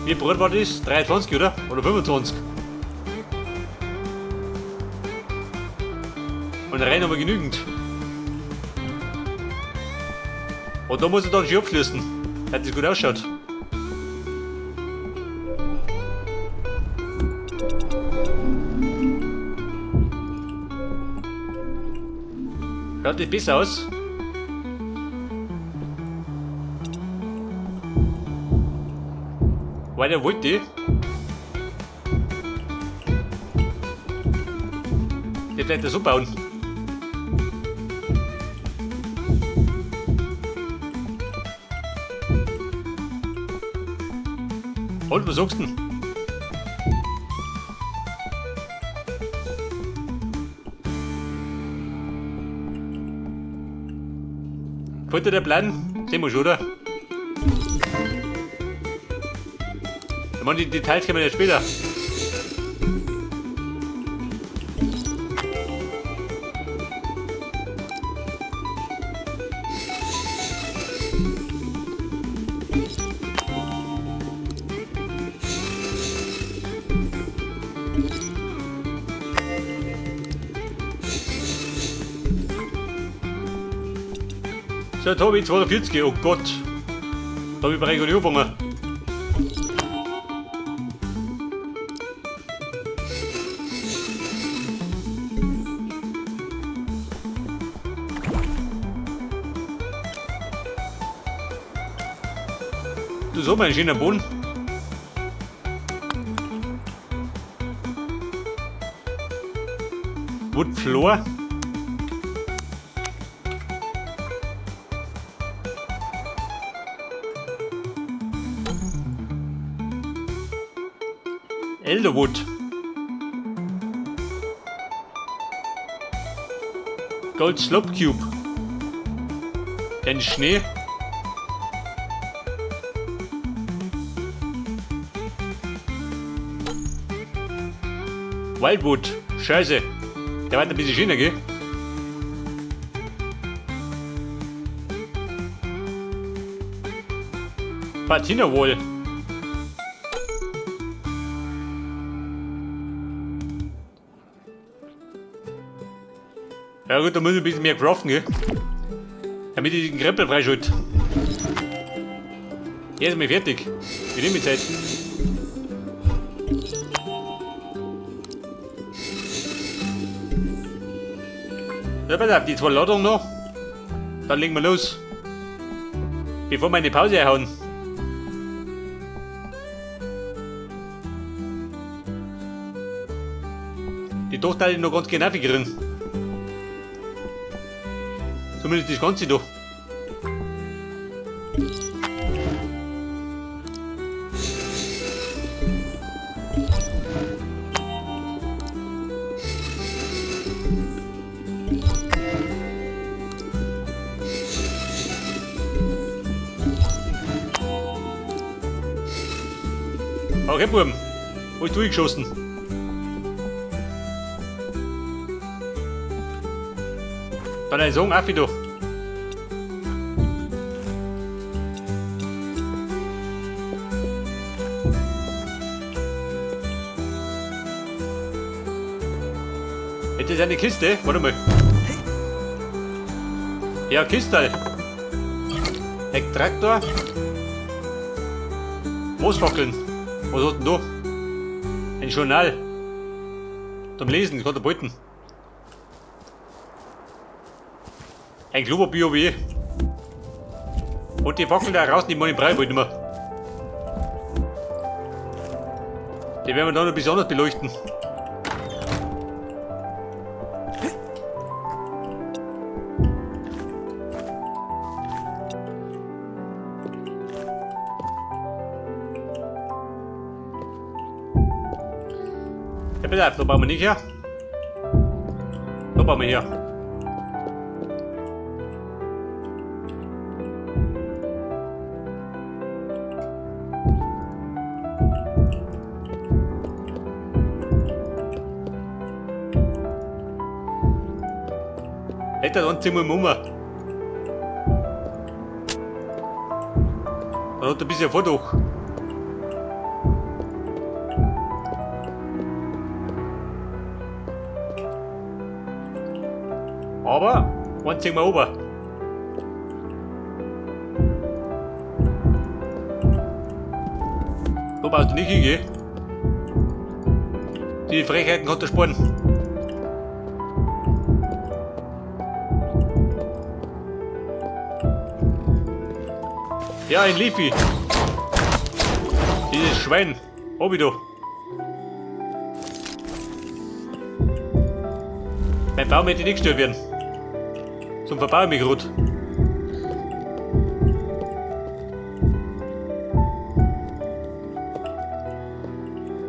Wie breit war das? 23, oder? Oder 25? Und rein haben wir genügend. Und da muss ich dann schon abschließen, dass das gut ausschaut. Schaut das besser aus? Weil der wollte die. Die vielleicht so bauen. Und was sagst du denn? Gefällt dir der Plan? Sehen wir schon, oder? Ich meine, die Details können wir ja später. So, Tobi, 42, oh Gott. Da hab ich bereits angefangen. Du, so mein schöner Boden. Wood Floor. Elderwood. Gold Slope Cube. Den Schnee. Wildwood. Scheiße. Der war ein bisschen schöner, gell? Patina Wall. Ja gut, da muss ich ein bisschen mehr craften, gell? Damit ich den Krempel freischalte. Jetzt ist mal fertig. Wir nehmen die Zeit. Ja, pass auf, die zwei Ladungen noch. Dann legen wir los. Bevor wir eine Pause hauen. Die Tochter ich noch ganz genau kriegen. Zumindest das Ganze da. Okay, Buben. Wo ist durchgeschossen? Dann ein Song, auf da. Jetzt ist eine Kiste. Warte mal. Ja, Kiste. Hecktraktor. Moosfackeln. Was hast denn du? Ein Journal. Zum Lesen, ich kann da beuten. Ein Klopapier wie. Und die Fackeln da raus, die meine ich nicht mehr. Die werden wir dann noch besonders beleuchten. Ja, pass auf, da bauen wir nicht her. Da bauen wir her. Hätte dann ziehen wir um. Dann hat er ein bisschen Vordach. Aber, eins ziehen wir ober. Da brauchst du nicht hingehen. Die Frechheiten hat er sparen. Ja, ein Leafy. Dieses Schwein. Hab ich da. Mein Baum hätte nicht gestört werden. Zum Verbauen mich grad.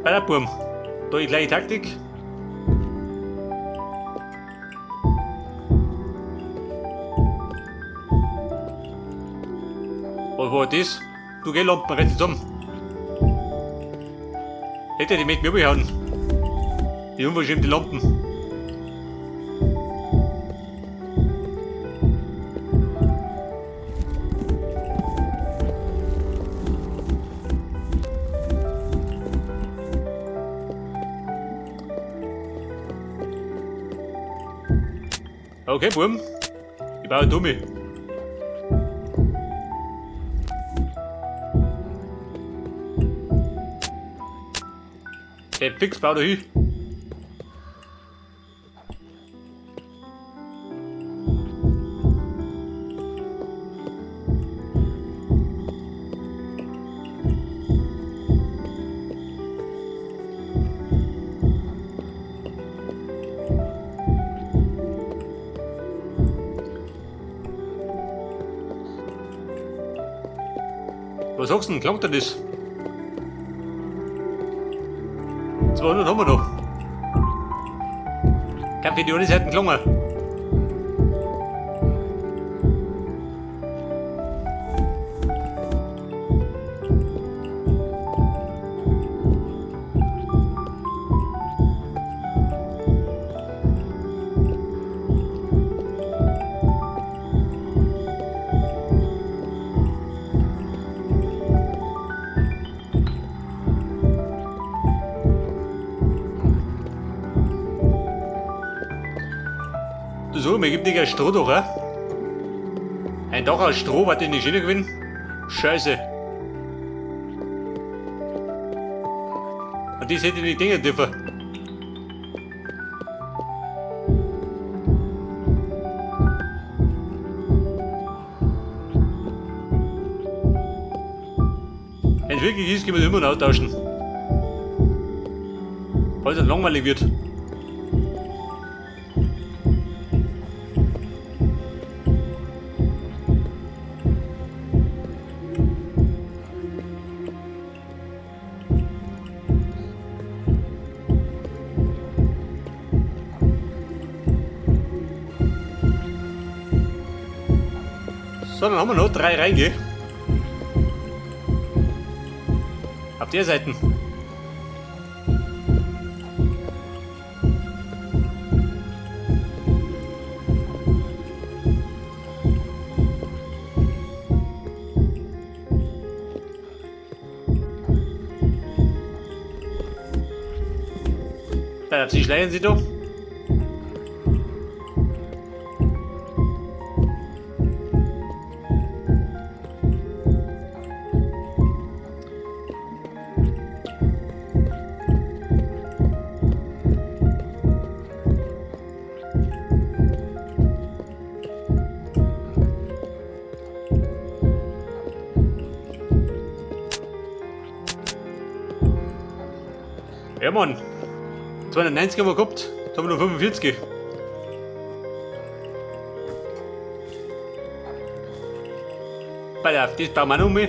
Bei der Burm. Da die gleiche Taktik. Was war das? Du geh Lampen, reiß zusammen. Hätte die mit mir umgehauen. Die unverschämte Lampen. Okay, Burm. Ich baue Dummi. Der fix baut er hin. Was sagst du denn? Klangt denn das? 200 haben wir noch. Kann für die eine Seite gelungen. So, mir gibt nicht ein Stroh doch, eh? Ein Dach aus Stroh, was ich nicht schöner gewinnen? Scheiße. Und das hätte ich nicht denken dürfen. Wenn es wirklich ist, können wir es immer noch austauschen. Falls es langweilig wird. So, dann haben wir noch 3 Reihen. Auf der Seite. Da, sie schleichen sie doch. Ja, Mann. 290 haben wir gehabt, jetzt haben wir nur 45. Pass auf, das bauen wir noch mal.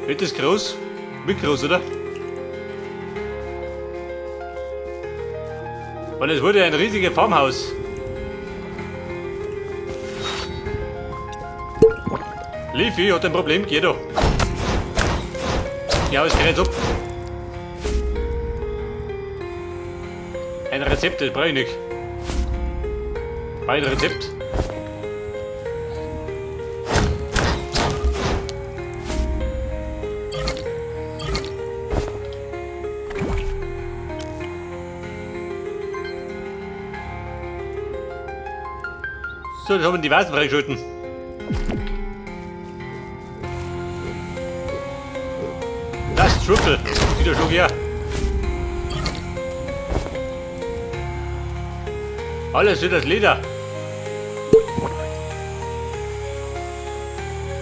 Wird das groß? Wird groß, oder? Und es wurde ein riesiges Farmhaus. Leafy hat ein Problem, geh doch. Ja, es geht ab. Ein Rezept, das brauche ich nicht. Ein Rezept. So, jetzt haben wir die Vasen freigeschalten. Das Trüffel. Wieder schon her. Alles für das Leder.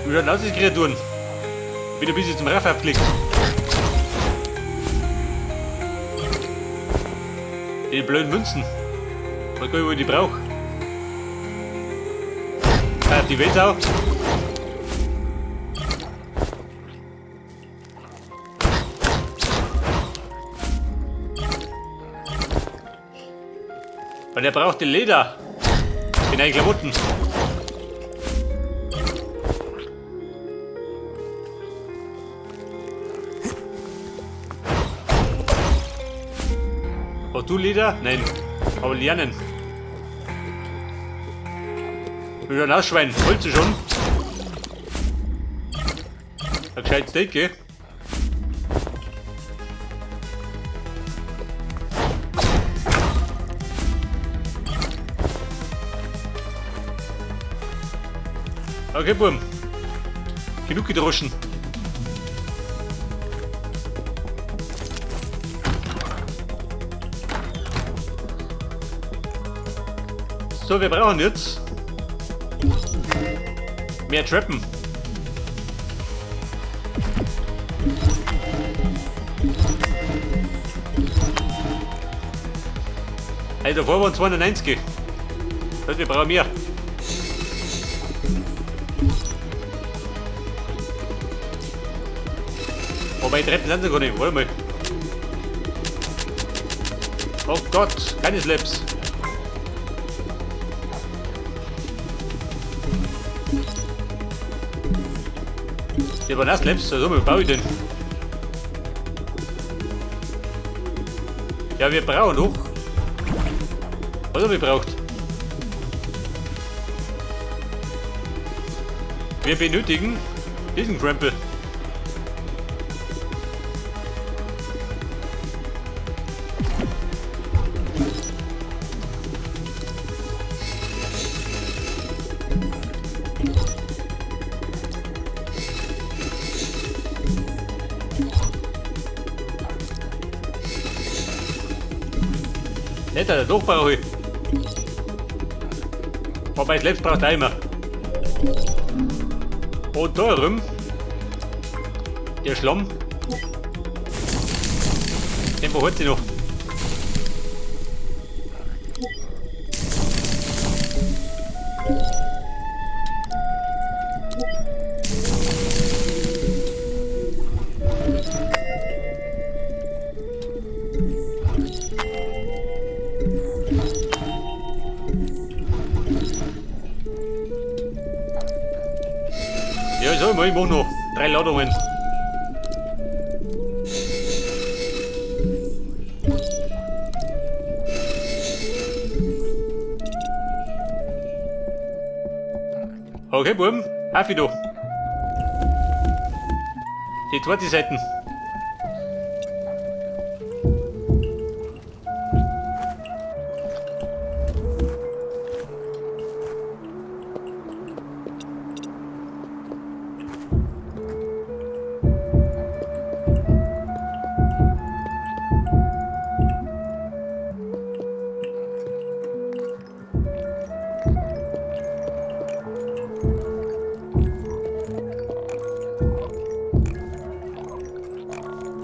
Wie schaut aus, die Kreaturen? Wieder ein bisschen zum Raff abgelegt. Die blöden Münzen. Mal gucken, wo ich die brauche. Ah, die Welt auch. Weil der braucht die Leder. In einen Klamotten. Brauchst du Leder? Nein. Aber lernen. Wie ein Schwein. Holst du schon? Ein gescheites Steak, gell? Okay, Burm. Genug gedroschen. So, wir brauchen jetzt mehr Treppen. Also davor waren 290. Das heißt, wir brauchen mehr. Wobei Treppen sind sie gar nicht. Warte mal. Oh Gott, keine Slaps. Die haben auch Slaps, also wie baue ich denn? Ja, wir brauchen noch. Was haben wir gebraucht? Wir benötigen diesen Krempel. Alter, doch brauche ich. Wobei, selbst braucht er immer. Und da rum. Der Schlamm. Den beholt sie noch. Ja, ich sag mal, ich mach noch 3 Ladungen. Okay, Buben, auf wieder. Die zweite Seite.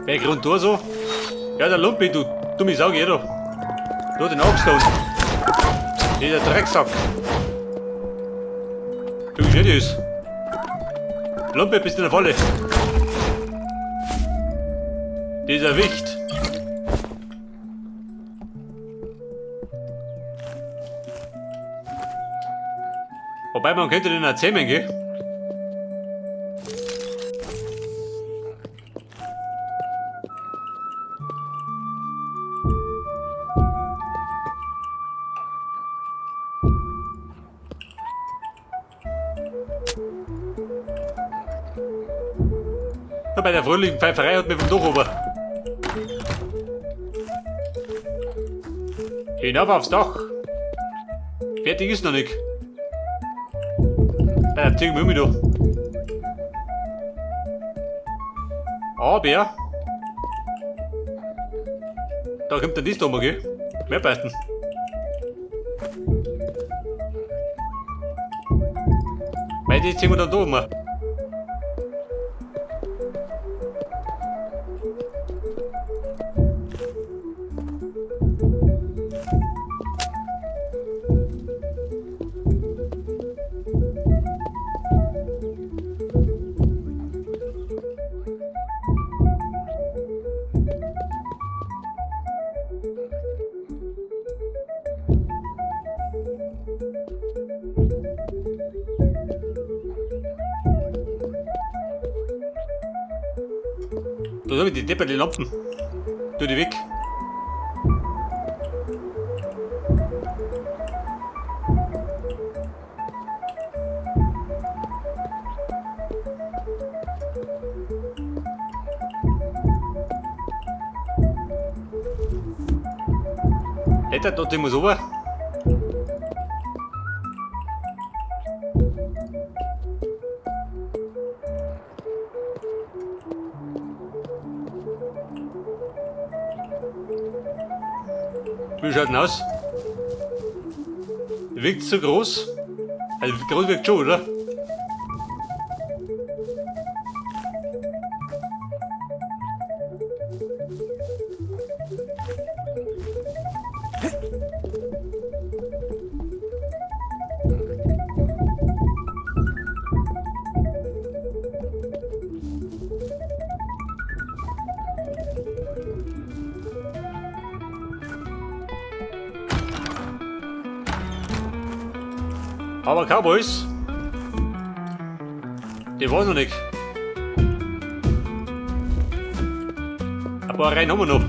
Wer Grund da so? Ja, der Lumpi, du dumme Sau, geh doch. Du den Augstone. Dieser Drecksack. Du gescheit ist. Lumpi, bist du in der Falle. Dieser Wicht. Wobei, man könnte den auch zähmen, gell? bei der fröhlichen Pfeiferei hat mir vom Dach oben. Hinauf aufs Dach. Fertig ist noch nicht. Ja, zieh mich da. Aber da kommt dann das da mal, gell? Mehr Beisten. Weil die ziehen wir dann da um. Da hab ich die depperte Lampen. Tu die weg. Hätte noch immer so. Wie schaut denn aus? Wirkt zu groß? Also groß wirkt schon, oder? Aber Cowboys, die waren noch nicht. Ein paar Reihen haben wir noch.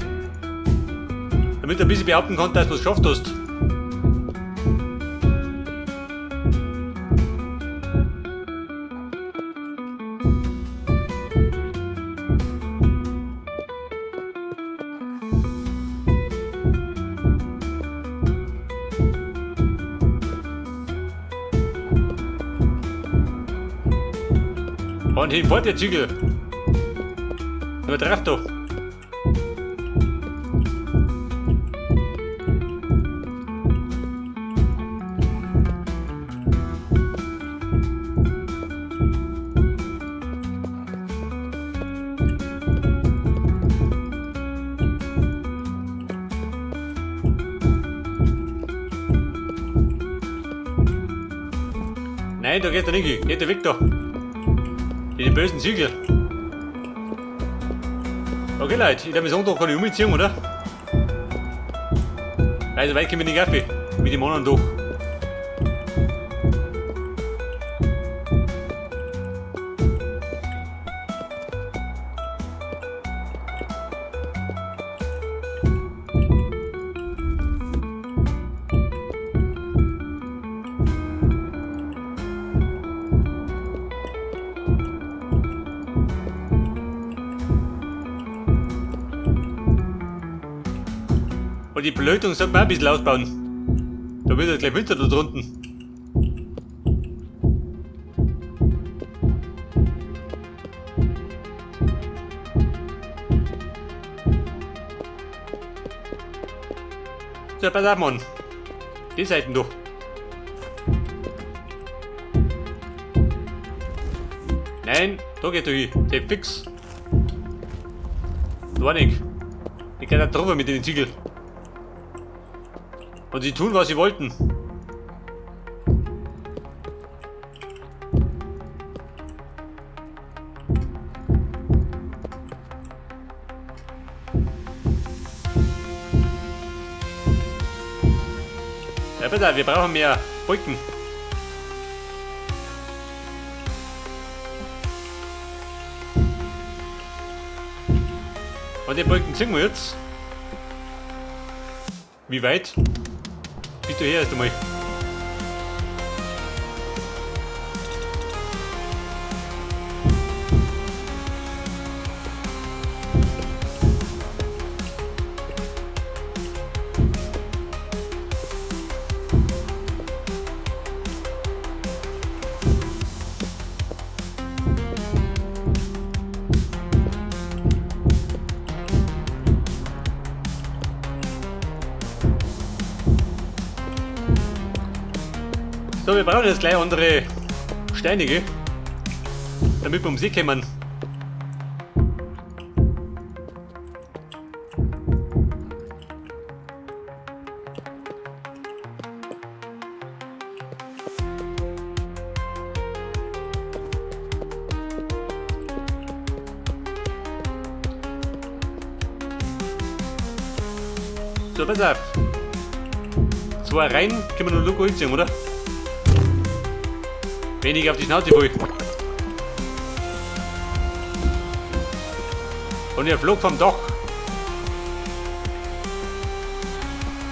Damit du ein bisschen behaupten kannst, dass du es geschafft hast. Und hinfort der Zügel. Nur drauf da. Nein, da geht er nicht hin. Geht er weg da. Die bösen Zügel. Okay, Leute, ich glaube, sagen, da kann ich umziehen, oder? Also weit kommen wir nicht auf, mit dem anderen Dach. Und die Beleuchtung sollte man auch ein bisschen ausbauen. Da wird ja gleich Winter da drunten. So, pass auf, Mann. Die Seiten doch. Nein, da geht er hin. Der fix. Da nicht. Ich kann da drüber mit den Ziegeln. Und sie tun, was sie wollten. Ja, bitte, wir brauchen mehr Brücken. Und die Brücken ziehen wir jetzt. Wie weit? Bist du her erst einmal? So, wir brauchen jetzt gleich andere Steine, gell? Damit wir um See kommen. So, pass auf. Zwei rein, können wir nur locker hinziehen, oder? Weniger auf die Schnauze fall. Und er flog vom Dach.